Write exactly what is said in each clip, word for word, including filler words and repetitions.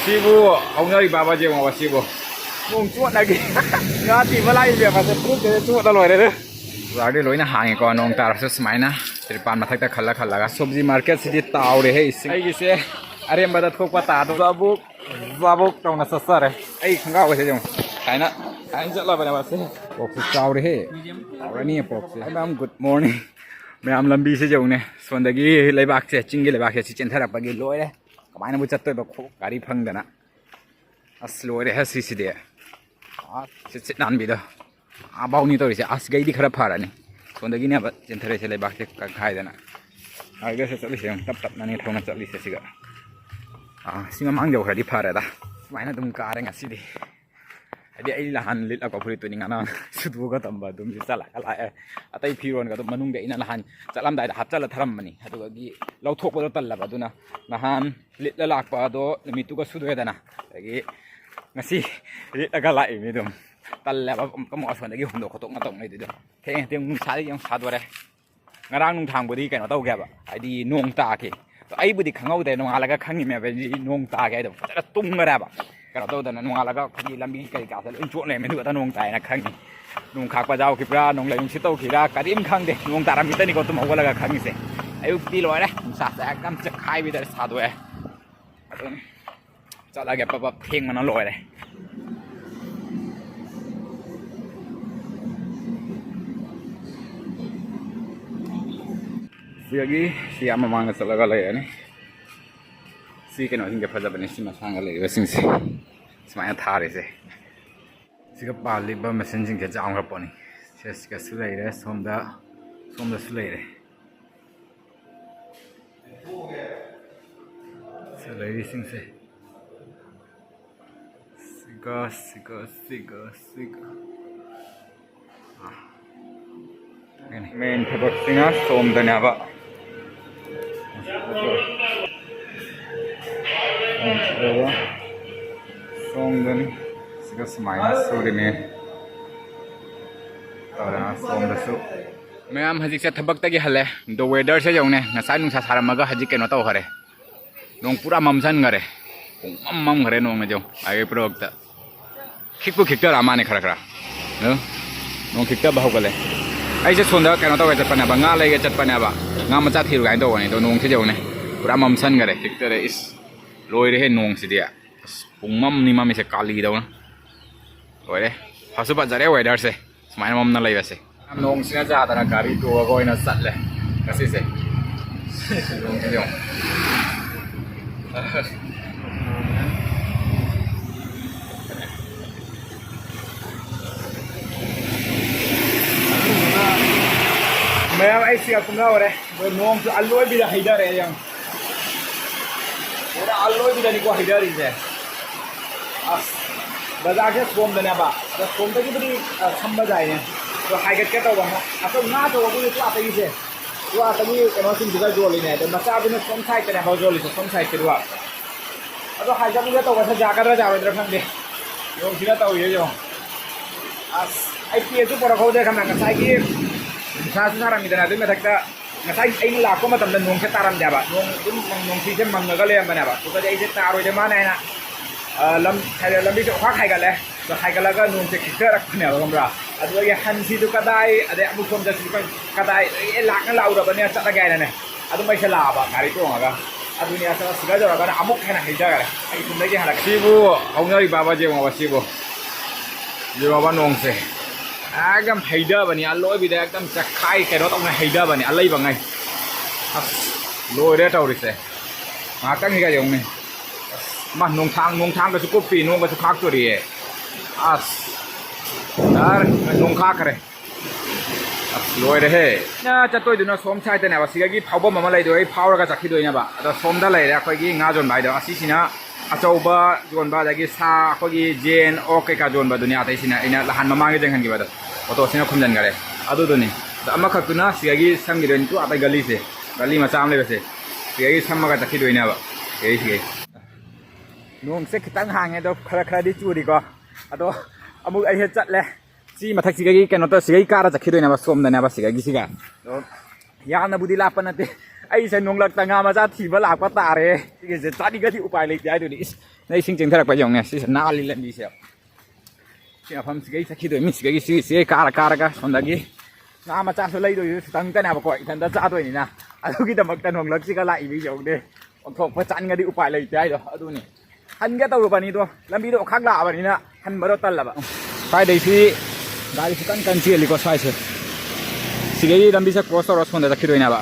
ꯁꯤꯕꯨ ꯍꯧꯅꯔꯤꯕ ꯕꯥꯕꯥ ꯌꯦꯡꯉꯣ ꯁꯤꯕꯨ꯫ ꯅꯣꯡ ꯆꯣꯠꯅꯒꯤ ꯉꯥ ꯊꯤꯕ ꯂꯥꯛꯏꯕ ꯃꯁꯦ ꯐꯨꯔꯤꯠꯀꯁꯦ ꯆꯣꯠꯂ ꯂꯣꯏꯔꯦꯗ꯫ ꯕꯖꯥꯔꯗꯤ ꯂꯣꯏꯅ ꯍꯥꯡꯉꯦꯀꯣ, ꯅꯣꯡ ꯇꯥꯔꯁꯨ ꯁꯨꯃꯥꯏꯅ ꯇ꯭ꯔꯤꯄꯥꯟ ꯃꯊꯛꯇ ꯈꯜꯂ ꯈꯜꯂꯒ꯫ ꯁꯣꯕꯖꯤ ꯃꯥꯔꯀꯦꯠꯁꯤꯗꯤ ꯇꯥꯎꯔꯦꯍꯦ ꯏꯁꯤꯡ꯫ ꯑꯩꯒꯤꯁꯦ ꯑꯔꯦꯝꯕꯗ ꯊꯣꯛꯄ ꯇꯥꯗꯣ ꯕꯥꯕꯨꯛ ꯕꯥꯕꯨꯛ ꯇꯧꯅ ꯆꯠꯆꯔꯦ꯫ ꯑꯩ ꯈꯣꯡꯒ꯭ꯔꯥꯎꯒꯁꯦ ꯌꯦꯡꯉꯨ꯫ ꯁꯨꯃꯥꯏꯅ ꯁꯨꯃꯥꯏꯅ ꯆꯠꯂꯕꯅꯦ ꯃꯁꯦ꯫ ꯄꯣꯛꯁꯦ ꯆꯥꯎꯔꯦꯍꯦ꯫ ꯆꯥꯎꯔꯅꯤ ꯄꯣꯛꯁꯦ꯫ ꯃꯌꯥꯝ, ꯒꯨꯗ ꯃꯣꯔꯅꯤꯡ꯫ ꯃꯌꯥꯝ ꯂꯝꯕꯤꯁꯦ ꯌꯦꯡꯉꯨꯅꯦ꯫ ꯁꯣꯝꯗꯒꯤ ꯂꯩꯕꯥꯛꯁꯦ, ꯆꯤꯡꯒꯤ ꯂꯩꯕꯥꯛꯁꯦ ꯁꯤ ꯆꯦꯟꯊꯔꯛꯄꯒꯤ ꯂꯣꯏꯔꯦ꯫ ꯀꯃꯥꯏꯅꯕꯨ ꯆꯠꯇꯣꯏꯕ ꯈꯣ-, ꯒꯥꯔꯤ ꯐꯪꯗꯅ꯫ ꯑꯁ ꯂꯣꯏꯔꯦꯍꯦ ꯁꯤꯁꯤꯗꯤ꯫ ꯑꯁ ꯁꯤꯠ ꯁꯤꯠ ꯅꯥꯟꯕꯤꯗꯣ꯫ ꯑꯥ ꯕꯥꯎꯅꯤ ꯇꯧꯔꯤꯁꯦ꯫ ꯑꯁ ꯒꯩꯗꯤ ꯈꯔ ꯐꯔꯅꯤ꯫ ꯁꯣꯝꯗꯒꯤꯅꯦꯕ ꯆꯦꯟꯊꯔꯛꯏꯁꯦ ꯂꯩꯕꯥꯛꯁꯦ ꯀꯛꯈꯥꯏꯗꯅ꯫ ꯍꯥꯏꯒꯁꯦ ꯆꯠꯂꯤꯁꯦ ꯌꯦꯡꯉꯨ, ꯇꯞ ꯇꯞꯅꯅꯦ ꯊꯧꯅ ꯆꯠꯂꯤꯁꯦ ꯁꯤꯒ꯫ ꯑꯥ ꯁꯤ ꯃꯃꯥꯡ ꯌꯧꯈ꯭ꯔꯗꯤ ꯐꯔꯦꯗ꯫ ꯁꯨꯃꯥꯏꯅ ꯑꯗꯨꯝ ꯀꯥꯔꯦ ꯉꯁꯤꯗꯤ꯫ ꯍꯥꯏꯗꯤ ꯑꯩ ꯅꯍꯥꯟ ꯂꯤꯠꯂꯛꯄ ꯐꯨꯔꯤꯠꯇꯨꯅꯤ ꯉꯔꯥꯡ ꯁꯨꯗꯣꯛꯑꯒ ꯊꯝꯕ ꯑꯗꯨꯝ ꯁꯤ ꯆꯠꯂꯒ ꯂꯥꯛꯑꯦ꯫ ꯑꯇꯩ ꯐꯤꯔꯣꯟꯒ ꯑꯗꯨꯝ ꯃꯅꯨꯡꯗ ꯑꯩꯅ ꯅꯍꯥꯟ ꯆꯠꯂꯝꯗꯥꯏꯗ ꯍꯥꯞꯆꯜꯂ ꯊꯔꯝꯕꯅꯤ꯫ ꯑꯗꯨꯗꯒꯤ ꯂꯧꯊꯣꯛꯄꯗꯣ ꯇꯜꯂꯕ꯫ ꯑꯗꯨꯅ ꯅꯍꯥꯟ ꯂꯤꯠꯂ ꯂꯥꯛꯄ ꯑꯗꯣ ꯅꯨꯃꯤꯠꯇꯨꯒ ꯁꯨꯗꯣꯛꯑꯦꯗꯅ꯫ ꯑꯗꯒꯤ ꯉꯁꯤ ꯂꯤꯠꯂꯒ ꯂꯥꯛꯏꯅꯤ ꯑꯗꯨꯝ꯫ ꯇꯜꯂꯦꯕ ꯑꯃꯨꯛ ꯑꯁꯣꯝꯗꯒꯤ ꯍꯣꯟꯗꯣꯛ ꯈꯣꯠꯇꯣꯛꯅ ꯇꯧꯅꯩꯗꯨꯗꯣ꯫ ꯊꯦꯡꯉꯦ ꯊꯦꯡꯉꯦ ꯅꯨꯡꯁꯥꯗꯤ ꯌꯥꯝ ꯁꯥꯗꯣꯔꯦ꯫ ꯉꯔꯥꯡ ꯅꯨꯡꯗꯥꯡꯕꯨꯗꯤ ꯀꯩꯅꯣ ꯇꯧꯒꯦꯕ, ꯍꯥꯏꯗꯤ ꯅꯣꯡ ꯇꯥꯈꯤ꯫ ꯑꯩꯕꯨꯗꯤ ꯈꯪꯍꯧꯗ꯭ꯔꯦ, ꯅꯣꯡꯉꯥꯜꯂꯒ ꯈꯪꯉꯤꯅꯦꯕ, ꯍꯥꯏꯗꯤ ꯅꯣꯡ ꯇꯥꯒꯦ ꯍꯥꯏꯗꯣ ꯐꯖꯅ ꯇꯨꯝꯈ꯭ꯔꯦꯕ꯫ ꯀꯩꯅꯣ ꯇꯧꯗꯅ ꯅꯣꯡꯉꯥꯜꯂꯒ ꯑꯩꯈꯣꯏꯒꯤ ꯂꯝꯕꯤ ꯀꯔꯤ ꯀꯥꯁꯦ ꯂꯣꯏ ꯆꯣꯠ ꯂꯩꯔꯝꯃꯦ, ꯑꯗꯨꯒ ꯅꯣꯡ ꯇꯥꯏꯅ ꯈꯪꯉꯤ꯫ ꯅꯣꯡ ꯈꯥꯛꯄ ꯌꯥꯎꯈꯤꯕ꯭ꯔꯥ, ꯅꯣꯡꯂꯩ ꯅꯨꯡꯁꯤꯠ ꯇꯧꯈꯤꯕ꯭ꯔꯥ, ꯀꯔꯤꯝ ꯈꯪꯗꯦ꯫ ꯅꯣꯡ ꯇꯥꯔꯝꯃꯤꯇꯅꯤꯀꯣ ꯇꯨꯝ ꯍꯧꯒꯠꯂꯒ ꯈꯪꯉꯤꯁꯦ꯫ ꯑꯌꯨꯛꯇꯤ ꯂꯣꯏꯔꯦ, ꯅꯨꯡꯁꯥꯁꯦ ꯍꯦꯛꯇ ꯌꯥꯝ ꯆꯦꯈꯥꯏꯕꯤꯗ ꯁꯥꯗꯣꯛꯑꯦ꯫ ꯑꯗꯨꯅꯤ꯫ ꯆꯠꯂꯒꯦ ꯄꯞ ꯄꯞ ꯊꯦꯡꯕꯅ ꯂꯣꯏꯔꯦ꯫ ꯁꯤꯗꯒꯤ ꯁꯤ ꯌꯥꯝ ꯃꯃꯥꯡꯗ ꯆꯠꯂꯒ ꯂꯩꯔꯅꯤ꯫ ꯁꯤ ꯀꯩꯅꯣꯁꯤꯡꯁꯦ ꯐꯖꯕꯅꯦ, ꯁꯤ ꯃꯁꯥꯡꯒ ꯂꯩꯔꯤꯕꯁꯤꯡꯁꯦ ꯁꯨꯃꯥꯏꯅ ꯊꯥꯔꯤꯁꯦ꯫ ꯁꯤꯒ ꯄꯥꯜꯂꯤꯕ ꯃꯆꯤꯟꯁꯤꯡꯁꯦ ꯆꯥꯎꯈ꯭ꯔ ꯄꯣꯠꯅꯤ꯫ ꯁꯦ ꯁꯤꯒꯁꯨ ꯂꯩꯔꯦ, ꯁꯣꯝꯗ, ꯁꯣꯝꯗꯁꯨ ꯂꯩꯔꯦ꯫ ꯁꯤ ꯂꯩꯔꯤꯁꯤꯡꯁꯦ ꯁꯤꯒ, ꯁꯤꯒ, ꯁꯤꯒ, ꯁꯤꯒ꯫ ꯃꯦꯟ ꯊꯕꯛꯁꯤꯅ ꯁꯣꯝꯗꯅꯦꯕ꯫ ꯁꯣꯝꯗꯅꯤ꯫ ꯁꯤꯒ ꯁꯨꯃꯥꯏꯅ ꯁꯨꯔꯤꯅꯦ꯫ ꯇꯧꯔꯦ, ꯁꯣꯝꯗꯁꯨ꯫ ꯃꯌꯥꯝ ꯍꯧꯖꯤꯛꯁꯦ ꯊꯕꯛꯇꯒꯤ ꯍꯜꯂꯦ꯫ ꯑꯗꯣ ꯋꯦꯗꯔꯁꯦ ꯌꯦꯡꯉꯨꯅꯦ, ꯉꯁꯥꯏ ꯅꯨꯡꯁꯥ ꯁꯥꯔꯝꯃꯒ ꯍꯧꯖꯤꯛ ꯀꯩꯅꯣ ꯇꯧꯈꯔꯦ, ꯅꯣꯡ ꯄꯨꯔꯥ ꯃꯝꯁꯟꯈꯔꯦ꯫ ꯄꯨꯡ ꯃꯝ ꯃꯝꯈ꯭ꯔꯦ ꯅꯣꯡꯅ ꯌꯦꯡꯉꯨ꯫ ꯍꯥꯏꯋꯦ ꯄꯨꯝꯅꯃꯛꯇ ꯈꯤꯛꯄꯨ ꯈꯤꯛꯇꯔ ꯃꯥꯅꯦ ꯈꯔ ꯈꯔ꯫ ꯎꯝ? ꯅꯣꯡ ꯈꯤꯛꯇꯕ ꯍꯧꯒꯠꯂꯦ꯫ ꯑꯩꯁꯦ ꯁꯣꯝꯗ ꯀꯩꯅꯣ ꯇꯧꯒꯦ ꯆꯠꯄꯅꯦꯕ, ꯉꯥ ꯂꯩꯒꯦ ꯆꯠꯄꯅꯦꯕ꯫ ꯉꯥ ꯃꯆꯥ ꯊꯤꯔꯨ ꯀꯥꯏꯅ ꯇꯧꯕꯅꯦ꯫ ꯑꯗꯣ ꯅꯣꯡꯁꯤꯗꯤ ꯌꯦꯡꯉꯨꯅꯦ, ꯄꯨꯔꯥ ꯃꯝꯁꯟꯈꯔꯦ, ꯈꯤꯛꯇꯔꯦ꯫ ꯏꯁ, ꯂꯣꯏꯔꯦꯍꯦ ꯅꯣꯡꯁꯤꯗꯤ꯫ ꯑꯁ, ꯄꯨꯡ ꯃꯝꯅꯤ ꯃꯝꯃꯤꯁꯦ, ꯀꯥꯂꯤꯗꯧꯅ꯫ ꯂꯣꯏꯔꯦ꯫ ꯐꯁꯨ ꯐꯖꯔꯦ weatherꯁꯦ꯫ ꯁꯨꯃꯥꯏꯅ ꯃꯝꯅ ꯂꯩꯕꯁꯦ꯫ ꯅꯣꯡꯁꯤꯅ ꯌꯥꯗꯅ ꯒꯥꯔꯤ ꯇꯣꯡꯉꯒ ꯑꯣꯏꯅ ꯆꯠꯂꯦ ꯉꯁꯤꯁꯦ꯫ ꯅꯣꯡꯁꯤꯗꯤ ꯌꯦꯡꯉꯨ꯫ ꯃꯌꯥꯝ ꯑꯩ ꯁꯤꯒ ꯀꯨꯝꯊꯍꯧꯔꯦ꯫ ꯑꯗꯣ ꯅꯣꯡꯁꯨ ꯑꯂꯣꯏꯕꯤꯗ ꯍꯩꯊꯔꯛꯑꯦ ꯌꯦꯡꯉꯨ꯫ ꯄꯨꯔꯥ ꯑꯂꯣꯏꯕꯤꯗꯅꯤꯀꯣ ꯍꯩꯊꯔꯤꯁꯦ꯫ ꯑꯁ, ꯕꯖꯥꯔꯁꯦ ꯁꯣꯝꯗꯅꯦꯕ꯫ ꯑꯗꯣ ꯁꯣꯝꯗꯒꯤꯕꯨꯗꯤ, ꯑ, ꯁꯝꯕ ꯌꯥꯏꯅꯦ꯫ ꯑꯗꯣ ꯍꯥꯏꯒꯠꯀꯦ ꯇꯧꯕ ꯑꯃ꯫ ꯑꯁꯣꯝ ꯉꯥ ꯑꯆꯧꯕꯗꯨꯗꯤ ꯄꯨꯔꯥ ꯑꯇꯩꯁꯦ꯫ ꯄꯨꯔꯥ ꯑꯇꯩꯒꯤ ꯀꯩꯅꯣꯁꯤꯡꯁꯤꯗ ꯌꯣꯜꯂꯤꯅꯦ꯫ ꯑꯗꯣ ꯃꯆꯥꯗꯨꯅ ꯁꯣꯝ sideꯇꯅꯦꯕ ꯌꯣꯜꯂꯤꯁꯦ, ꯁꯣꯝ sideꯁꯤꯗ꯫ ꯑꯗꯣ ꯍꯥꯏꯒꯠꯂꯨꯒꯦ ꯇꯧꯕꯁꯦ ꯌꯥꯒꯗ꯭ꯔꯥ ꯌꯥꯔꯣꯏꯗ꯭ꯔꯥ ꯈꯪꯗꯦ꯫ ꯌꯣꯡꯁꯤꯅ ꯇꯧꯔꯤꯁꯦ ꯌꯦꯡꯉꯣ꯫ ꯑꯁ, ꯑꯩ ꯄꯦꯟꯁꯨ ꯄꯨꯔꯛꯍꯧꯗꯦ ꯈꯪꯕ꯭ꯔꯥ? ꯉꯁꯥꯏꯒꯤ ꯅꯨꯡꯁꯥꯁꯨ ꯁꯥꯔꯝꯃꯤꯗꯅ, ꯑꯗꯨꯏ ꯃꯊꯛꯇ ꯉꯁꯥꯏ ꯑꯩꯅ ꯂꯥꯛꯄ ꯃꯇꯝꯗ ꯅꯣꯡꯁꯦ ꯇꯥꯔꯝꯗꯦꯕ꯫ ꯅꯣꯡ ꯑꯗꯨꯝ ꯃꯪ-, ꯅꯣꯡꯁꯤꯁꯦ ꯃꯪꯉꯒ ꯂꯩꯔꯝꯕꯅꯦꯕ꯫ ꯑꯗꯨꯒꯗꯤ ꯑꯩꯁꯦ ꯇꯥꯔꯣꯏꯗ ꯃꯥꯅ ꯍꯥꯏꯅ, ꯑ, ꯂꯝ-, ꯍꯥꯏꯗꯤ ꯂꯝꯕꯤꯁꯦ ꯈ꯭ꯋꯥꯛ ꯍꯥꯏꯒꯠꯂꯦ꯫ ꯑꯗꯣ ꯍꯥꯏꯒꯠꯂꯒ ꯅꯣꯡꯁꯦ ꯈꯤꯛꯊꯔꯛꯄꯅꯦꯕ, ꯈꯪꯕ꯭ꯔꯥ? ꯑꯗꯨꯗꯒꯤ ꯍꯟꯁꯤꯁꯨ ꯀꯗꯥꯏ, ꯑꯗꯩ ꯑꯃꯨꯛ ꯁꯣꯝꯗꯁꯨ ꯀꯗꯥꯏ, ꯑꯦ, ꯂꯥꯛꯅ ꯂꯥꯛꯎꯔꯕꯅꯦ, ꯆꯠꯂꯒꯦ ꯍꯥꯏꯅꯅꯦ꯫ ꯑꯗꯨꯝ ꯑꯩꯁꯦ ꯂꯥꯛꯑꯕ ꯒꯥꯔꯤ ꯇꯣꯡꯉꯒ꯫ ꯑꯗꯨꯅꯤ ꯑꯁ, ꯁꯤꯗ ꯌꯧꯔꯒꯅ ꯑꯃꯨꯛ ꯍꯦꯟꯅ ꯍꯩꯊꯈ꯭ꯔꯦ꯫ ꯑꯩ ꯌꯨꯝꯗꯒꯤ ꯍꯜꯂꯛꯀꯦ꯫ ꯁꯤꯕꯨ ꯍꯧꯅꯔꯤꯕꯕ ꯌꯦꯡꯉꯣꯕ ꯁꯤꯕꯨ꯫ ꯌꯦꯡꯉꯣꯕ ꯅꯣꯡꯁꯦ꯫ ꯑꯦꯛꯗꯝ ꯍꯩꯊꯕꯅꯤ, ꯑꯂꯣꯏꯕꯤꯗ ꯑꯦꯛꯗꯝ ꯆꯈꯥꯏ ꯀꯩꯅꯣ ꯇꯧꯅ ꯍꯩꯊꯕꯅꯤ, ꯑꯂꯩꯕꯉꯩ꯫ ꯑꯁ, ꯂꯣꯏꯔꯦ ꯇꯧꯔꯤꯁꯦ꯫ ꯉꯥꯏꯍꯥꯛꯇꯪꯁꯤꯒ ꯌꯦꯡꯉꯨꯅꯦ꯫ ꯑꯁ, ꯃꯥ ꯅꯣꯡꯊꯥꯡ, ꯅꯣꯡꯊꯥꯡꯒꯁꯨ ꯀꯨꯞꯄꯤ, ꯅꯣꯡꯒꯁꯨ ꯈꯥꯛꯇꯣꯔꯤꯌꯦ꯫ ꯑꯁ, ꯌꯥꯔꯦ, ꯅꯣꯡ ꯈꯥꯛꯈ꯭ꯔꯦ꯫ ꯑꯁ, ꯂꯣꯏꯔꯦꯍꯦ꯫ ꯑꯩꯅ ꯆꯠꯇꯣꯏꯗꯨꯅ ꯁꯣꯝ sideꯇꯅꯦꯕ, ꯁꯤꯗꯒꯤ ꯐꯥꯎꯐꯝ ꯑꯃ ꯂꯩꯗꯣꯏ, ꯑꯩ ꯐꯥꯎꯔꯒ ꯆꯠꯈꯤꯗꯣꯏꯅꯦꯕ꯫ ꯑꯗꯣ ꯁꯣꯝꯗ ꯂꯩꯔꯦ ꯑꯩꯈꯣꯏꯒꯤ ꯉꯥ ꯌꯣꯟꯕ ꯍꯥꯏꯗꯣ꯫ ꯑꯁꯤꯁꯤꯅ ꯑꯆꯧꯕ ꯌꯣꯟꯕ, ꯑꯗꯒꯤ ꯁꯥ, ꯑꯩꯈꯣꯏꯒꯤ ꯌꯦꯟ, ꯑꯣꯛ ꯀꯩꯀꯥ ꯌꯣꯟꯕꯗꯨꯅꯤ꯫ ꯑꯇꯩꯁꯤꯅ ꯑꯩꯅ ꯅꯍꯥꯟ ꯃꯃꯥꯡꯒꯤ ꯆꯦꯟꯍꯟꯈꯤꯕꯗꯣ, ꯑꯣꯇꯣꯁꯤꯅ ꯈꯨꯝꯖꯤꯟꯈꯔꯦ꯫ ꯑꯗꯨꯗꯨꯅꯤ꯫ ꯑꯗꯣ ꯑꯃꯈꯛꯇꯨꯅ ꯁꯤꯗꯒꯤ ꯁꯝꯈꯤꯗꯣꯏꯅꯤ, ꯇꯨ ꯑꯇꯩ ꯒꯂꯤꯁꯦ, ꯒꯂꯤ ꯃꯆꯥ ꯑꯃ ꯂꯩꯕꯁꯦ, ꯁꯤꯗꯒꯤ ꯁꯝꯃꯒ ꯆꯠꯈꯤꯗꯣꯏꯅꯦꯕ꯫ ꯁꯤꯗꯒꯤ, ꯁꯤꯗꯒꯤ꯫ ꯅꯣꯡꯁꯦ ꯈꯤꯇꯪ ꯍꯥꯡꯉꯦ ꯑꯗꯣ, ꯈꯔ ꯈꯔꯗꯤ ꯆꯨꯔꯤꯀꯣ꯫ ꯑꯗꯣ ꯑꯃꯨꯛ ꯑꯩꯁꯦ ꯆꯠꯂꯦ꯫ ꯁꯤ ꯃꯊꯛꯁꯤꯗꯒꯤ ꯀꯩꯅꯣ ꯇꯧ-, ꯁꯤꯗꯒꯤ ꯀꯥꯔ ꯆꯠꯈꯤꯗꯣꯏꯅꯦꯕ, ꯁꯣꯝꯗꯅꯦꯕ, ꯁꯤꯗꯒꯤ ꯁꯤꯒ꯫ ꯑꯗꯣ ꯌꯥꯝꯅꯕꯨꯗꯤ ꯂꯥꯞꯄ ꯅꯠꯇꯦ꯫ ꯑꯩꯁꯦ ꯅꯣꯡꯂꯛꯇ ꯉꯥ ꯃꯆꯥ ꯊꯤꯕ ꯂꯥꯛꯄ ꯇꯥꯔꯦ꯫ ꯁꯤꯒꯤꯁꯦ ꯆꯥꯅꯤꯡꯒꯗꯤ ꯎꯄꯥꯏ ꯂꯩꯇꯦ ꯍꯥꯏꯗꯨꯅꯤ꯫ ꯏꯁ, ꯅ ꯏꯁꯤꯡ ꯆꯦꯟꯊꯔꯛꯄ ꯌꯦꯡꯉꯨꯅꯦ꯫ ꯁꯤꯁꯦ ꯅꯥꯜꯂꯤ ꯂꯝꯕꯤꯁꯦ꯫ ꯁꯤ ꯃꯐꯝꯁꯤꯒꯩ ꯆꯠꯈꯤꯗꯣꯏꯅꯤ꯫ ꯁꯤꯒꯩ ꯁꯤ, ꯁꯤꯒꯩ ꯀꯥꯔ ꯀꯥꯔꯒ ꯁꯣꯝꯗꯒꯤ ꯉꯥ ꯃꯆꯥꯁꯨ ꯂꯩꯗꯣꯏꯁꯨ ꯈꯤꯇꯪꯇꯅꯦꯕꯀꯣ, ꯏꯊꯟꯇ ꯆꯥꯗꯣꯏꯅꯤꯅ꯫ ꯑꯗꯨꯒꯤꯗꯃꯛꯇ ꯅꯣꯡꯂꯛꯁꯤꯒ ꯂꯥꯛꯏꯕꯤ ꯌꯧꯗꯦ꯫ ꯑꯣꯟꯊꯣꯛꯄ ꯆꯥꯅꯤꯡꯉꯗꯤ ꯎꯄꯥꯏ ꯂꯩꯇꯦ ꯍꯥꯏꯗꯣ ꯑꯗꯨꯅꯤ꯫ ꯍꯟꯒꯦ ꯇꯧꯔꯨꯕꯅꯤꯗꯣ, ꯂꯝꯕꯤꯗꯣ ꯑꯣꯈꯥꯛ ꯂꯥꯛꯑꯕꯅꯤꯅ ꯍꯟꯕꯗꯣ ꯇꯜꯂꯕ꯫ ꯁ꯭ꯋꯥꯏꯗꯩꯁꯤ ꯒꯥꯔꯤꯁꯤ ꯀꯟ ꯀꯟ ꯆꯦꯜꯂꯤꯀꯣ ꯁ꯭ꯋꯥꯏꯁꯦ꯫ ꯁꯤꯗꯩ ꯂꯝꯕꯤꯁꯦ ꯀ꯭ꯔꯣꯁ ꯇꯧꯔ ꯁꯣꯝꯗ ꯆꯠꯈꯤꯗꯣꯏꯅꯦꯕ꯫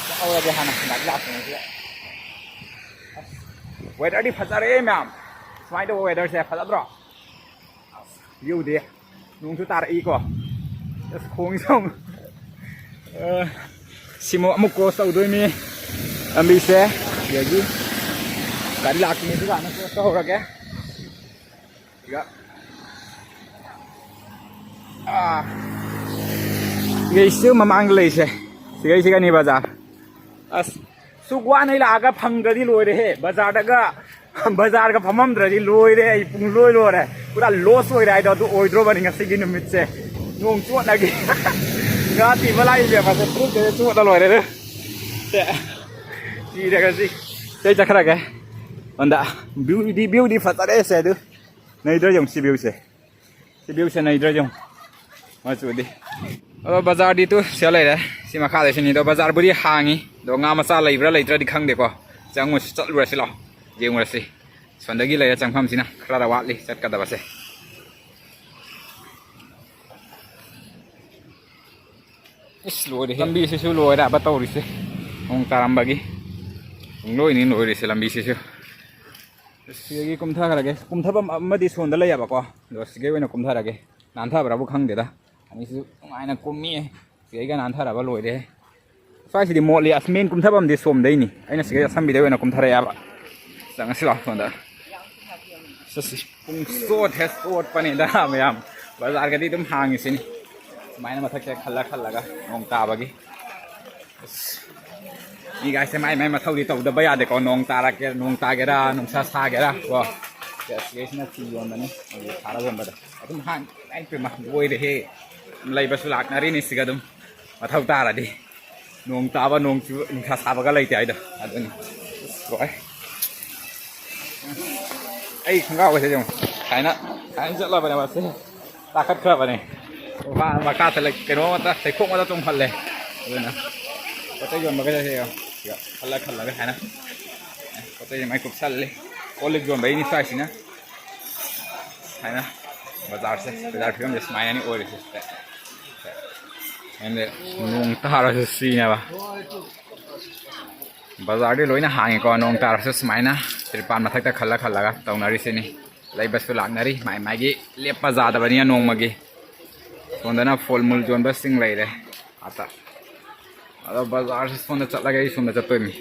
ꯆꯠꯍꯧꯔꯒꯦ ꯍꯥꯟꯅ ꯒꯥꯔꯤ ꯂꯥꯛꯇ꯭ꯔꯤꯉꯩꯁꯤꯗ꯫ ꯑꯁ, ꯋꯦꯗꯔꯗꯤ ꯐꯖꯔꯦ ꯃꯌꯥꯝ꯫ ꯁꯨꯃꯥꯏꯅ ꯇꯧꯕ ꯋꯦꯗꯔꯁꯦ ꯐꯖꯗ꯭ꯔꯣ? ꯚ꯭ꯌꯨꯗꯤ ꯅꯣꯡꯁꯨ ꯇꯥꯔꯛꯏꯀꯣ꯫ ꯑꯁ, ꯈꯣꯡꯁꯦ ꯑꯃꯨꯛ, ꯑ, ꯁꯤꯃꯨꯛ ꯑꯃꯨꯛ ꯀ꯭ꯔꯣꯁ ꯇꯧꯗꯣꯏꯅꯤ ꯂꯝꯕꯤꯁꯦ꯫ ꯁꯤꯗꯒꯤ ꯒꯥꯔꯤ ꯂꯥꯛꯇ꯭ꯔꯤꯉꯩꯗꯨꯗ ꯍꯥꯟꯅ ꯀ꯭ꯔꯣꯁ ꯇꯧꯍꯧꯔꯒꯦ꯫ ꯁꯤꯒ, ꯑ, ꯁꯤꯒꯩꯁꯨ ꯃꯃꯥꯡꯗ ꯂꯩꯁꯦ꯫ ꯁꯤꯒꯩꯁꯤꯒꯅꯤ ꯕꯖꯥꯔ꯫ ꯑꯁ, ꯁꯨꯛ ꯋꯥꯅ ꯑꯩ ꯂꯥꯛꯑꯒ ꯐꯪꯗ꯭ꯔꯗꯤ ꯂꯣꯏꯔꯦꯍꯦ꯫ ꯕꯖꯥꯔꯗꯒ, ꯕꯖꯥꯔꯒ ꯐꯝꯃꯝꯗ꯭ꯔꯗꯤ ꯂꯣꯏꯔꯦ꯫ ꯑꯩ ꯄꯨꯡ ꯂꯣꯏ ꯂꯣꯏꯔꯦ꯫ ꯄꯨꯔꯥ ꯂꯣꯁ ꯑꯣꯏꯔꯦ ꯍꯥꯏꯗꯣ ꯑꯗꯨ ꯑꯣꯏꯗ꯭ꯔꯣꯕꯅꯤ ꯉꯁꯤꯒꯤ ꯅꯨꯃꯤꯠꯁꯦ꯫ ꯅꯣꯡ ꯆꯣꯠꯂꯒꯦ꯫ ꯉꯥ ꯊꯤꯕ ꯂꯥꯛꯏꯅꯦ ꯃꯥꯁꯦ꯫ ꯐꯨꯔꯤꯠꯀꯁꯦ ꯆꯣꯠꯂ ꯂꯣꯏꯔꯦ꯫ ꯁꯦ, ꯁꯤꯔꯒ ꯁꯤ꯫ ꯁꯤ ꯑꯩ ꯆꯠꯈ꯭ꯔꯒꯦ꯫ ꯑꯟꯗ, ꯚ꯭ꯌꯨꯗꯤ, ꯚ꯭ꯌꯨꯗꯤ ꯐꯖꯔꯦ ꯁꯦ ꯑꯗꯨ꯫ ꯅꯩꯗ꯭ꯔꯣ ꯌꯦꯡꯉꯨ ꯁꯤ ꯚ꯭ꯌꯨꯁꯦ꯫ ꯁꯤ ꯚ꯭ꯌꯨꯁꯦ ꯅꯩꯗ꯭ꯔꯣ ꯌꯦꯡꯉꯨ꯫ ꯃꯆꯨꯗꯤ꯫ ꯑꯗꯣ ꯕꯖꯥꯔꯗꯤ ꯇꯨ ꯁꯤꯗ ꯂꯩꯔꯦ꯫ ꯁꯤ ꯃꯈꯥꯗ ꯁꯤꯅꯤ꯫ ꯑꯗꯣ ꯕꯖꯥꯔꯕꯨꯗꯤ ꯍꯥꯡꯉꯤ꯫ ꯑꯗꯣ ꯉꯥ ꯃꯆꯥ ꯂꯩꯕ꯭ꯔꯥ ꯂꯩꯇ꯭ꯔꯗꯤ ꯈꯪꯗꯦꯀꯣ꯫ ꯆꯪꯉꯨꯁꯤ, ꯆꯠꯂꯨꯔꯁꯤ ꯂꯥꯛꯑꯣ꯫ ꯌꯦꯡꯉꯨꯔꯁꯤ꯫ ꯁꯣꯝꯗꯒꯤ ꯂꯩꯔꯦ ꯆꯪꯐꯝꯁꯤꯅ꯫ ꯈꯔ ꯋꯥꯠꯂꯤ ꯆꯠꯀꯗꯕꯁꯦ꯫ ꯏꯁ, ꯂꯣꯏꯔꯦꯍꯦ꯫ ꯂꯝꯕꯤꯁꯤꯁꯨ ꯂꯣꯏꯔꯕ ꯇꯧꯔꯤꯁꯦ꯫ ꯅꯣꯡ ꯇꯥꯔꯝꯕꯒꯤ꯫ ꯄꯨꯡꯂꯣꯏꯅꯤ ꯂꯣꯏꯔꯤꯁꯦ ꯂꯝꯕꯤꯁꯤꯁꯨ꯫ ꯁꯤꯗꯒꯤ ꯀꯨꯝꯊꯈ꯭ꯔꯒꯦ꯫ ꯀꯨꯝꯊꯐꯝ ꯑꯃꯗꯤ ꯁꯣꯝꯗ ꯂꯩꯌꯦꯕꯀꯣ꯫ ꯑꯗꯣ ꯁꯤꯗꯒꯤ ꯑꯣꯏꯅ ꯀꯨꯝꯊꯔꯒꯦ꯫ ꯅꯥꯟꯊꯕ꯭ꯔꯥꯕꯨ ꯈꯪꯗꯦꯗ꯫ ꯑꯅꯤꯁꯤꯁꯨ ꯅꯨꯡꯉꯥꯏꯅ ꯀꯨꯝꯃꯤꯌꯦ꯫ ꯁꯤꯗꯩꯒ ꯅꯥꯟꯊꯔꯕ ꯂꯣꯏꯔꯦ꯫ ꯁ꯭ꯋꯥꯏꯁꯤꯗꯤ ꯃꯣꯠꯂꯤ꯫ ꯑꯁ, ꯃꯦꯟ ꯀꯨꯝꯊꯐꯝꯗꯤ ꯁꯣꯝꯗꯩꯅꯤ꯫ ꯑꯩꯅ ꯁꯤꯗꯩ ꯑꯁꯝꯕꯤꯗꯩ ꯑꯣꯏꯅ ꯀꯨꯝꯊꯔꯛꯑꯦꯕ꯫ ꯆꯪꯉꯁꯤ ꯂꯥꯛꯑꯣ ꯁꯣꯝꯗ꯫ ꯆꯠꯁꯤ꯫ ꯄꯨꯡ ꯆꯣꯠ ꯍꯦꯛ ꯆꯣꯠꯄꯅꯤꯗ ꯃꯌꯥꯝ꯫ ꯕꯖꯥꯔꯒꯗꯤ ꯑꯗꯨꯝ ꯍꯥꯡꯉꯤꯁꯤꯅꯤ꯫ ꯁꯨꯃꯥꯏꯅ ꯃꯊꯛꯁꯦ ꯈꯜꯂ ꯈꯜꯂꯒ ꯅꯣꯡ ꯇꯥꯕꯒꯤ꯫ ꯑꯁ, ꯃꯤꯒꯥꯏꯁꯦ ꯃꯥꯏ ꯃꯥꯏ ꯃꯊꯧꯗꯤ ꯇꯧꯗꯕ ꯌꯥꯗꯦꯀꯣ꯫ ꯅꯣꯡ ꯇꯥꯔꯛꯀꯦ-, ꯅꯣꯡ ꯇꯥꯒꯦꯔꯥ, ꯅꯨꯡꯁꯥ ꯁꯥꯒꯦꯔꯥ ꯀꯣ꯫ ꯁꯤ ꯑꯁꯤꯒꯩꯁꯤꯅ ꯐꯤ ꯌꯣꯟꯕꯅꯤ꯫ ꯍꯧꯖꯤꯛ ꯁꯥꯔ ꯌꯣꯟꯕꯗ꯫ ꯑꯗꯨꯝ ꯍꯥꯡ-, ꯏꯃꯥꯏ ꯄꯦꯝꯃ, ꯂꯣꯏꯔꯦꯍꯦ꯫ ꯂꯩꯕꯁꯨ ꯂꯥꯛꯅꯔꯤꯅꯤ ꯁꯤꯒ ꯑꯗꯨꯝ꯫ ꯃꯊꯧ ꯇꯥꯔꯗꯤ꯫ ꯅꯣꯡ ꯇꯥꯕ, ꯅꯣꯡ ꯆꯨꯕ, ꯅꯨꯡꯁꯥ ꯁꯥꯕꯒ ꯂꯩꯇꯦ ꯍꯥꯏꯗꯣ꯫ ꯑꯗꯨꯅꯤ꯫ ꯂꯣꯏꯔꯦ꯫ ꯑꯩ ꯈꯣꯡꯒ꯭ꯔꯥꯎꯒꯁꯦ ꯌꯦꯡꯉꯨ꯫ ꯁꯨꯃꯥꯏꯅ, ꯁꯨꯃꯥꯏꯅ ꯆꯠꯂꯕꯅꯦꯕ ꯁꯦ꯫ ꯇꯥꯈꯠꯈ꯭ꯔꯕꯅꯦ꯫ ꯃꯈꯥ, ꯃꯈꯥ ꯆꯠꯂ-, ꯀꯩꯅꯣ ꯃꯇ, ꯂꯩꯈꯣꯛ ꯃꯇ ꯆꯣꯡꯍꯜꯂꯦ꯫ ꯑꯗꯨꯅ ꯄꯣꯠ ꯆꯩ ꯌꯣꯟꯕꯒꯁꯦ ꯌꯦꯡꯉꯣ꯫ ꯁꯤꯒ ꯈꯜꯂ ꯈꯜꯂꯒ ꯁꯨꯃꯥꯏꯅ ꯄꯣꯠ ꯆꯩꯁꯦ ꯃꯥꯏ ꯀꯨꯞꯁꯜꯂꯤ꯫ ꯀꯣꯜ ꯂꯤꯛ ꯌꯣꯟꯕꯩꯅꯤ ꯁ꯭ꯋꯥꯏꯁꯤꯅ꯫ ꯁꯨꯃꯥꯏꯅ ꯕꯖꯥꯔꯁꯦ, ꯕꯖꯥꯔ ꯐꯤꯕꯝꯁꯦ ꯁꯨꯃꯥꯏꯅꯅꯤ ꯑꯣꯏꯔꯤꯁꯦ꯫ ꯑꯗ ꯅꯣꯡ ꯇꯥꯔꯁꯨ ꯁꯤꯅꯦꯕ꯫ ꯕꯖꯥꯔꯗꯤ ꯂꯣꯏꯅ ꯍꯥꯡꯉꯤꯀꯣ, ꯅꯣꯡ ꯇꯥꯔꯁꯨ ꯁꯨꯃꯥꯏꯅ ꯇ꯭ꯔꯤꯄꯥꯟ ꯃꯊꯛꯇ ꯈꯜꯂ ꯈꯜꯂꯒ ꯇꯧꯅꯔꯤꯁꯤꯅꯤ꯫ ꯂꯩꯕꯁꯨ ꯂꯥꯛꯅꯔꯤ, ꯃꯥꯏ ꯃꯥꯏꯒꯤ ꯂꯦꯞꯄ ꯌꯥꯗꯕꯅꯤꯅ ꯅꯣꯡꯃꯒꯤ꯫ ꯁꯣꯝꯗꯅ ꯐꯣꯜ ꯃꯨꯜ ꯌꯣꯟꯕꯁꯤꯡ ꯂꯩꯔꯦ꯫ ꯑꯇ꯫ ꯑꯗꯣ ꯕꯖꯥꯔꯁꯦ ꯁꯣꯝꯗ ꯆꯠꯂꯒ ꯑꯩ ꯁꯣꯝꯗ ꯆꯠꯇꯣꯏꯅꯤ꯫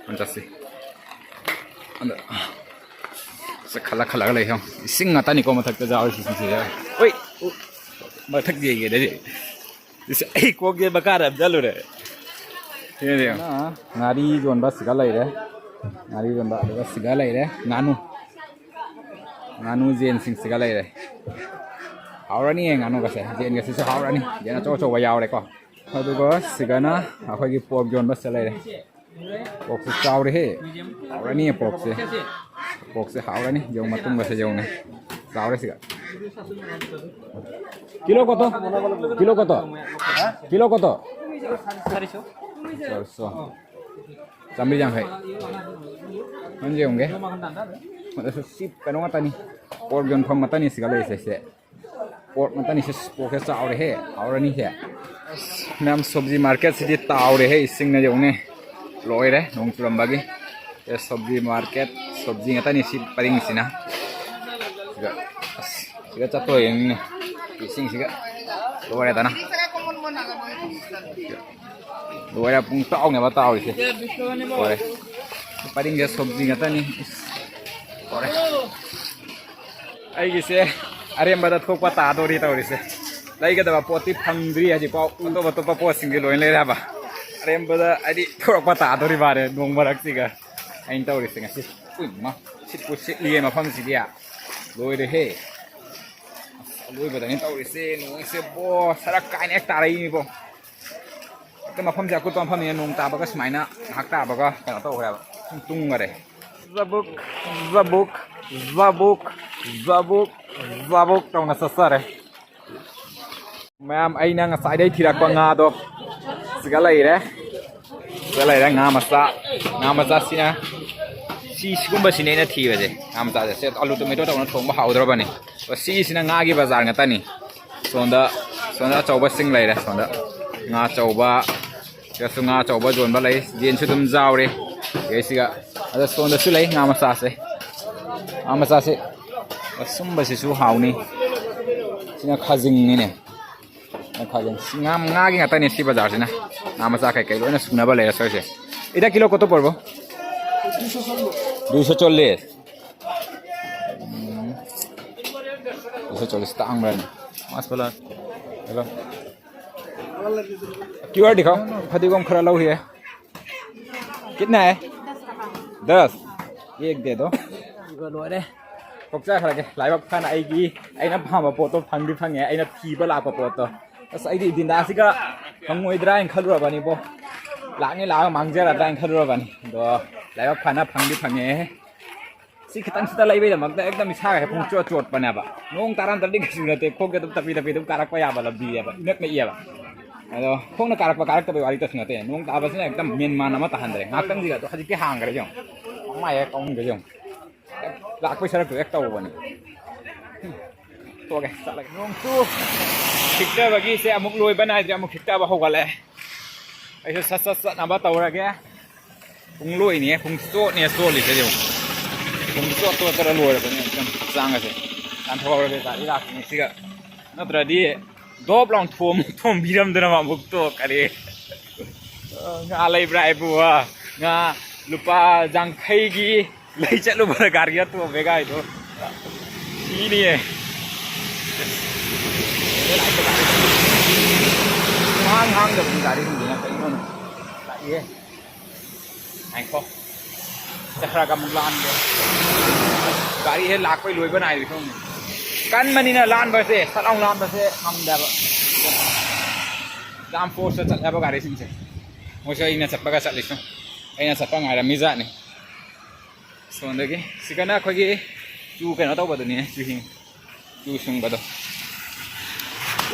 ꯁꯣꯝꯗ ꯆꯠꯁꯤ꯫ ꯑꯗ ꯁꯦ ꯈꯜꯂ ꯈꯜꯂꯒ ꯂꯩ ꯌꯦꯡꯉꯣ꯫ ꯏꯁꯤꯡ ꯉꯥꯛꯇꯅꯤꯀꯣ ꯃꯊꯛꯇ ꯌꯥꯎꯔꯤꯁꯤꯡꯁꯦ꯫ ꯍꯣꯏ꯫ ꯃꯊꯛ ꯌꯦꯡꯒꯦꯗꯗꯤ꯫ ꯏꯁ, ꯑꯩ ꯀꯣꯛꯁꯦ ꯃꯈꯥꯗ ꯑꯃ ꯆꯠꯂꯨꯔꯦ꯫ ꯁꯤꯅ ꯉꯥꯔꯤ ꯌꯣꯟꯕ ꯁꯤꯒ ꯂꯩꯔꯦ꯫ ꯉꯥꯔꯤ ꯌꯣꯟꯕ ꯑꯗꯨꯒ ꯁꯤꯒ ꯂꯩꯔꯦ꯫ ꯉꯥꯅꯨ꯫ ꯉꯥꯅꯨ ꯌꯦꯟꯁꯤꯡꯁꯤꯒ ꯂꯩꯔꯦ꯫ ꯍꯥꯎꯔꯅꯤꯌꯦ ꯉꯥꯅꯨꯒꯁꯦ꯫ ꯌꯦꯟꯒꯁꯤꯁꯨ ꯍꯥꯎꯔꯅꯤ꯫ ꯌꯦꯟ ꯑꯆꯧ ꯑꯆꯧꯕ ꯌꯥꯎꯔꯦꯀꯣ꯫ ꯑꯗꯨꯒ ꯁꯤꯒꯅ ꯑꯩꯈꯣꯏꯒꯤ ꯄꯣꯔꯛ ꯌꯣꯟꯕꯁꯦ ꯂꯩꯔꯦ꯫ ꯄꯣꯔꯛꯁꯦ ꯆꯥꯎꯔꯦꯍꯦ꯫ ꯍꯥꯎꯔꯅꯤꯌꯦ ꯄꯣꯔꯛꯁꯦ꯫ ꯄꯣꯔꯛꯁꯦ ꯍꯥꯎꯔꯅꯤ꯫ ꯌꯦꯡꯉꯨ ꯃꯇꯨꯝꯒꯁꯦ ꯌꯦꯡꯉꯨꯅꯦ꯫ ꯆꯥꯎꯔꯦ ꯁꯤꯒ꯫ ꯀꯤꯂꯣ ꯀꯣꯇꯣ? ꯀꯤꯂꯣ ꯀꯣꯇꯣ? ꯀꯤꯂꯣ ꯀꯣꯇꯣ? ꯆꯥꯔꯤꯁꯣ꯫ ꯆꯥꯝꯃꯔꯤ ꯌꯥꯡꯈꯩ꯫ ꯅꯪ ꯌꯦꯡꯉꯨꯒꯦ꯫ ꯑꯗꯨꯁꯨ ꯁꯤ ꯀꯩꯅꯣ ꯉꯥꯛꯇꯅꯤ꯫ ꯄꯣꯔꯛ ꯌꯣꯟꯐꯝ ꯉꯥꯛꯇꯅꯤ ꯁꯤꯒ ꯂꯩꯔꯤꯁꯦ ꯁꯦ꯫ ꯄꯣꯔꯛ ꯉꯥꯛꯇꯅꯤ ꯁꯦ, ꯄꯣꯔꯛꯁꯦ ꯆꯥꯎꯔꯦꯍꯦ, ꯍꯥꯎꯔꯅꯤꯍꯦ꯫ ꯑꯁ, ꯃꯌꯥꯝ ꯁꯣꯕꯖꯤ ꯃꯥꯔꯀꯦꯠꯁꯤꯗꯤ ꯇꯥꯎꯔꯦꯍꯦ, ꯏꯁꯤꯡꯅ ꯌꯧꯅꯦ꯫ ꯂꯣꯏꯔꯦ, ꯅꯣꯡ ꯆꯨꯔꯝꯕꯒꯤ꯫ ꯑꯦ, ꯁꯣꯕꯖꯤ ꯃꯥꯔꯀꯦꯠ, ꯁꯣꯕꯖꯤ ꯉꯥꯛꯇꯅꯤ ꯁꯤ ꯄꯔꯤꯡꯁꯤꯅ꯫ ꯁꯤꯗ, ꯑꯁ, ꯁꯤꯗ ꯆꯠꯇꯣꯏꯅꯤꯅꯦ꯫ ꯏꯁꯤꯡꯁꯤꯒ ꯂꯣꯏꯔꯦꯗꯅ꯫ ꯂꯣꯏꯔꯦ, ꯄꯨꯡ ꯇꯥꯎꯅꯦꯕ ꯇꯥꯎꯔꯤꯁꯦ꯫ ꯂꯣꯏꯔꯦ꯫ ꯄꯔꯤꯡꯁꯦ ꯁꯣꯕꯖꯤ ꯉꯥꯛꯇꯅꯤ꯫ ꯂꯣꯏꯔꯦ꯫ ꯑꯩꯒꯤꯁꯦ ꯑꯔꯦꯝꯕꯗ ꯊꯣꯛꯄ ꯇꯥꯗꯣꯔꯤ ꯇꯧꯔꯤꯁꯦ꯫ ꯂꯩꯒꯗꯕ ꯄꯣꯠꯇꯤ ꯐꯪꯗ꯭ꯔꯤ ꯍꯧꯖꯤꯛꯐꯥꯎ꯫ ꯑꯇꯣꯞ ꯑꯇꯣꯞꯄ ꯄꯣꯠꯁꯤꯡꯗꯤ ꯂꯣꯏ ꯂꯩꯔꯦ ꯍꯥꯏꯕ꯫ ꯑꯔꯦꯝꯕꯗ ꯍꯥꯏꯗꯤ ꯊꯣꯔꯛꯄ ꯇꯥꯗꯣꯔꯤ ꯃꯥꯜꯂꯦ ꯅꯣꯡ ꯃꯔꯛꯁꯤꯒ꯫ ꯑꯩꯅ ꯇꯧꯔꯤꯁꯦ ꯉꯁꯤ꯫ ꯎꯏ ꯃꯥ, ꯁꯤꯠꯄꯨ ꯁꯤꯠꯂꯤꯌꯦ ꯃꯐꯝꯁꯤꯗꯤ꯫ ꯂꯣꯏꯔꯦꯍꯦ꯫ ꯑꯁ, ꯑꯂꯣꯏꯕꯗꯅꯤ ꯇꯧꯔꯤꯁꯦ꯫ ꯅꯣꯡꯁꯦ ꯕꯣ, ꯁꯔꯛ ꯀꯥꯏꯅ ꯍꯦꯛ ꯇꯥꯔꯛꯏꯅꯤꯕꯣ꯫ ꯃꯐꯝꯁꯦ ꯑꯀꯨꯠꯄ ꯃꯐꯝꯅꯤꯅ ꯅꯣꯡ ꯇꯥꯕꯒ ꯁꯨꯃꯥꯏꯅ ꯉꯥꯏꯍꯥꯛ ꯇꯥꯕꯒ ꯀꯩꯅꯣ ꯇꯧꯈ꯭ꯔꯦꯕ, ꯁꯨꯝ ꯇꯨꯡꯈꯔꯦ꯫ ꯖꯕꯨꯛ, ꯖꯕꯨꯛ, ꯖꯕꯨꯛ, ꯖꯕꯨꯛ, ꯖꯕꯨꯛ ꯇꯧꯅ ꯆꯠꯆꯔꯦ꯫ ꯃꯌꯥꯝ, ꯑꯩꯅ ꯉꯁꯥꯏꯗꯩ ꯊꯤꯔꯛꯄ ꯉꯥꯗꯣ ꯁꯤꯒ ꯂꯩꯔꯦ꯫ ꯁꯤꯒ ꯂꯩꯔꯦ ꯉꯥ ꯃꯆꯥ꯫ ꯉꯥ ꯃꯆꯥꯁꯤꯅ ꯁꯤ, ꯁꯤꯒꯨꯝꯕꯁꯤꯅꯦ ꯑꯩꯅ ꯊꯤꯕꯁꯦ꯫ ꯉꯥ ꯃꯆꯥꯁꯦ ꯁꯤ ꯑꯂꯨ ꯇꯣꯃꯦꯇꯣ ꯇꯧꯅ ꯊꯣꯡꯕ ꯍꯥꯎꯗ꯭ꯔꯕꯅꯤ꯫ ꯑꯗꯣ ꯁꯤꯁꯤꯅ ꯉꯥꯒꯤ ꯕꯖꯥꯔ ꯉꯥꯛꯇꯅꯤ꯫ ꯁꯣꯝꯗ, ꯁꯣꯝꯗ ꯑꯆꯧꯕꯁꯤꯡ ꯂꯩꯔꯦ꯫ ꯁꯣꯝꯗ ꯉꯥ ꯑꯆꯧꯕ, ꯁꯤꯗꯁꯨ ꯉꯥ ꯑꯆꯧꯕ ꯌꯣꯟꯕ ꯂꯩ꯫ ꯌꯦꯟꯁꯨ ꯑꯗꯨꯝ ꯌꯥꯎꯔꯤ꯫ ꯁꯤꯒ, ꯑꯗ ꯁꯣꯝꯗꯁꯨ ꯂꯩ ꯉꯥ ꯃꯆꯥꯁꯦ꯫ ꯉꯥ ꯃꯆꯥꯁꯦ ꯑꯁꯨꯝꯕꯁꯤꯁꯨ ꯍꯥꯎꯅꯤ꯫ ꯁꯤꯅ ꯈꯥꯖꯤꯡꯅꯤꯅꯦ꯫ ꯁꯤꯅ ꯈꯥꯖꯤꯡ꯫ ꯁꯤ ꯉꯥ, ꯉꯥꯒꯤ ꯉꯥꯛꯇꯅꯦ ꯁꯤ ꯕꯖꯥꯔꯁꯤꯅ꯫ ꯉꯥ ꯃꯆꯥ ꯀꯩꯀꯩ ꯂꯣꯏꯅ ꯁꯨꯅꯕ ꯂꯩꯔꯦ ꯁ꯭ꯋꯥꯏꯁꯦ꯫ ꯏꯗ ꯀꯤꯂꯣ ꯀꯣꯠꯇꯣ ꯄꯔꯕꯣ? ꯗꯨꯏꯁꯣ ꯆꯣꯜꯂꯤꯁ꯫ ꯎꯝ꯫ ꯗꯨꯏꯁꯣ ꯆꯣꯜꯂꯤꯁ ꯇꯥꯡꯕ꯭ꯔꯅꯦ? ꯃꯥꯁ ꯐꯂꯥ꯫ ꯍꯦꯜꯂꯣ꯫ ꯀ꯭ꯌꯨ ꯑꯥꯔ ꯗꯤ ꯈꯥꯎ, ꯐꯗꯤꯒꯣꯝ ꯈꯔ ꯂꯧꯈꯤꯒꯦ꯫ ꯀꯤꯠꯅ ꯍꯥꯏ? ꯗꯁ꯫ ꯑꯦꯛ ꯗꯦ ꯗꯣ꯫ ꯏꯕ ꯂꯣꯏꯔꯦ꯫ ꯀꯣꯛꯆꯈ꯭ꯔꯒꯦ꯫ ꯂꯥꯏꯕꯛ ꯐꯅ ꯑꯩꯒꯤ, ꯑꯩꯅ ꯄꯥꯝꯕ ꯄꯣꯠꯇꯣ ꯐꯪꯗꯤ ꯐꯪꯉꯦ, ꯑꯩꯅ ꯊꯤꯕ ꯂꯥꯛꯄ ꯄꯣꯠꯇꯣ꯫ ꯑꯁ, ꯑꯩꯗꯤ ꯏꯗꯤꯟꯗꯥꯁꯤꯒ ꯐꯪꯉꯣꯏꯗ꯭ꯔꯥ ꯍꯥꯏꯅ ꯈꯜꯂꯨꯔꯕꯅꯤꯕꯣ꯫ ꯂꯥꯛꯅꯤ ꯂꯥꯛꯑꯒ ꯃꯥꯡꯖꯔꯗ꯭ꯔꯥ ꯍꯥꯏꯅ ꯈꯜꯂꯨꯔꯕꯅꯤ꯫ ꯑꯗꯣ ꯂꯥꯏꯕꯛ ꯐꯅ ꯐꯪꯗꯤ ꯐꯪꯉꯦ꯫ ꯁꯤ ꯈꯤꯇꯪꯁꯤꯗ ꯂꯩꯕꯩꯗꯃꯛꯇ ꯍꯦꯛꯇ ꯏꯁꯥꯒꯁꯦ ꯄꯨꯡꯆꯣꯠ ꯆꯣꯠꯄꯅꯦꯕ꯫ ꯅꯣꯡ ꯇꯥꯔꯝꯗ꯭ꯔꯗꯤ ꯀꯩꯁꯨ ꯅꯠꯇꯦ, ꯈꯣꯡꯁꯦ ꯑꯗꯨꯝ ꯇꯞꯄꯤ ꯇꯞꯄꯤ ꯑꯗꯨꯝ ꯀꯥꯔꯛꯄ ꯌꯥꯕ ꯂꯝꯕꯤꯅꯦꯕ, ꯏꯅꯛ ꯅꯛꯏꯌꯦꯕ꯫ ꯑꯗꯣ ꯈꯣꯡꯅ ꯀꯥꯔꯛꯄ ꯀꯥꯔꯛꯇꯕꯩ ꯋꯥꯔꯤ ꯇꯁꯨ ꯅꯠꯇꯦ, ꯅꯣꯡ ꯇꯥꯕꯁꯤꯅ ꯍꯦꯛꯇ ꯃꯦꯟ ꯃꯥꯟ ꯑꯃ ꯇꯥꯍꯟꯗ꯭ꯔꯦ꯫ ꯉꯥꯏꯍꯥꯛꯇꯪꯁꯤꯗ ꯑꯗꯣ ꯍꯧꯖꯤꯛꯇꯤ ꯍꯥꯡꯈ꯭ꯔꯦ ꯌꯦꯡꯉꯣ, ꯃꯃꯥꯏ ꯍꯦꯛ ꯀꯥꯎꯍꯟꯈ꯭ꯔꯦ ꯌꯦꯡꯉꯣ꯫ ꯂꯥꯛꯄꯩ ꯁꯔꯨꯛꯇꯨ ꯍꯦꯛ ꯇꯧꯕꯅꯤ꯫ ꯊꯣꯛꯑꯒꯦ, ꯆꯠꯂꯒꯦ꯫ ꯅꯣꯡꯁꯨ ꯈꯤꯛꯇꯕꯒꯤꯁꯦ ꯑꯃꯨꯛ ꯂꯣꯏꯕ ꯅꯥꯏꯗ꯭ꯔꯦ, ꯑꯃꯨꯛ ꯈꯤꯛꯇꯕ ꯍꯧꯒꯠꯂꯛꯑꯦ꯫ ꯑꯩꯁꯨ ꯁꯠ ꯁꯠ ꯆꯠꯅꯕ ꯇꯧꯔꯒꯦ꯫ ꯄꯨꯡꯂꯣꯏꯅꯦ, ꯄꯨꯡꯆꯣꯠꯅꯦ ꯆꯣꯠꯂꯤꯁꯦ ꯌꯦꯡꯉꯨ꯫ ꯄꯨꯡꯆꯣꯠ ꯆꯣꯠꯇꯅ ꯂꯣꯏꯔꯕꯅꯦ ꯑꯃꯨꯛꯇꯪ ꯍꯛꯆꯥꯡꯒꯁꯦ꯫ ꯇꯥꯟꯊꯣꯛꯍꯧꯔꯒꯦ ꯒꯥꯔꯤ ꯂꯥꯛꯇ꯭ꯔꯤꯉꯩꯁꯤꯒ꯫ ꯅꯠꯇ꯭ꯔꯗꯤ ꯗꯣꯞ ꯂꯥꯎ ꯊꯣꯝ-, ꯊꯣꯝꯕꯤꯔꯝꯗꯅ ꯑꯃꯨꯛ ꯇꯣꯛꯈ꯭ꯔꯦ꯫ ꯑ, ꯉꯥ ꯂꯩꯕ꯭ꯔꯥ ꯍꯥꯏꯕꯨ, ꯑ, ꯉꯥ ꯂꯨꯄꯥ ꯌꯥꯡꯈꯩꯒꯤ ꯂꯩ ꯆꯠꯂꯨꯕꯗ ꯒꯥꯔꯤ ꯇꯣꯡꯉꯦ ꯒꯥꯔꯤꯗꯣ꯫ ꯁꯤꯅꯤꯌꯦ꯫ ꯁꯨꯡꯍꯥꯡ ꯍꯥꯡꯗꯕꯅꯤ ꯒꯥꯔꯤꯁꯤꯡꯁꯤꯅ ꯀꯩꯅꯣꯅꯦ꯫ ꯂꯥꯛꯏꯍꯦ꯫ ꯉꯥꯏꯈꯣ꯫ ꯆꯠꯈ꯭ꯔꯒ ꯑꯃꯨꯛ ꯂꯥꯟꯒꯦ꯫ ꯒꯥꯔꯤ ꯍꯦꯛ ꯂꯥꯛꯄꯩ ꯂꯣꯏꯕ ꯅꯥꯏꯔꯤ ꯁꯣꯝꯗ꯫ ꯀꯟꯕꯅꯤꯅ ꯂꯥꯟꯕꯁꯦ, ꯁꯠ ꯂꯥꯎ ꯂꯥꯟꯕꯁꯦ ꯉꯝꯗꯦꯕ꯫ ꯌꯥꯝ ꯐꯣꯔꯁꯇ ꯆꯠꯂꯦꯕ ꯒꯥꯔꯤꯁꯤꯡꯁꯦ꯫ ꯃꯣꯏꯁꯨ ꯑꯩꯅ ꯆꯠꯄꯒ ꯆꯠꯂꯤꯁꯨ, ꯑꯩꯅ ꯆꯠꯄ ꯉꯥꯏꯔꯝꯃꯤꯖꯥꯠꯅꯤ꯫ ꯁꯣꯝꯗꯒꯤ ꯁꯤꯒꯅ ꯑꯩꯈꯣꯏꯒꯤ ꯆꯨ ꯀꯩꯅꯣ ꯇꯧꯕꯗꯨꯅꯤ, ꯆꯨꯍꯤꯡ, ꯆꯨ ꯁꯨꯡꯕꯗꯣ꯫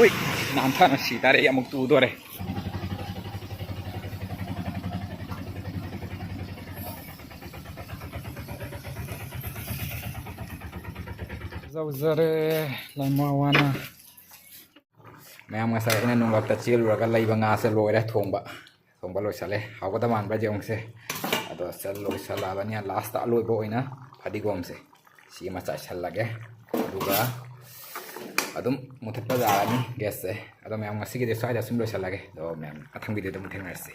ꯎꯏ, ꯅꯥꯟꯊꯅ ꯁꯤ ꯇꯥꯔꯦ, ꯑꯩ ꯑꯃꯨꯛ ꯇꯨꯗꯣꯔꯦ꯫ ꯌꯧꯖꯔꯦ ꯂꯥꯏꯃꯥ ꯋꯥꯅ꯫ ꯃꯌꯥꯝ, ꯉꯁꯥꯏ ꯑꯩꯅ ꯅꯣꯡꯂꯛꯇ ꯆꯦꯜꯂꯨꯔꯒ ꯂꯩꯕ ꯉꯥꯁꯦ ꯂꯣꯏꯔꯦ ꯊꯣꯡꯕ꯫ ꯊꯣꯡꯕ ꯂꯣꯏꯁꯜꯂꯦ꯫ ꯍꯥꯎꯒꯗꯕ ꯃꯥꯟꯕ꯭ꯔꯥ ꯌꯦꯡꯉꯨꯁꯦ꯫ ꯑꯗꯣ ꯁꯤ ꯂꯣꯏꯁꯜꯂꯛꯑꯕꯅꯤꯅ ꯂꯥꯁꯇ ꯑꯂꯣꯏꯕ ꯑꯣꯏꯅ ꯐꯗꯤꯒꯣꯝꯁꯦ ꯁꯤ ꯑꯃ ꯆꯥꯏꯁꯜꯂꯒꯦ꯫ ꯑꯗꯨꯒ ꯑꯗꯨꯝ ꯃꯨꯊꯠꯄ ꯌꯥꯔꯅꯤ ꯒ꯭ꯌꯥꯁꯁꯦ꯫ ꯑꯗꯣ ꯃꯌꯥꯝ, ꯉꯁꯤꯒꯤꯗꯤ ꯁ꯭ꯋꯥꯏꯗ ꯁꯨꯝ ꯂꯣꯏꯁꯜꯂꯒꯦ꯫ ꯑꯗꯣ ꯃꯌꯥꯝ, ꯃꯊꯪ ꯚꯤꯗꯤꯑꯣꯗ ꯑꯃꯨꯛ ꯊꯦꯡꯅꯔꯁꯤ꯫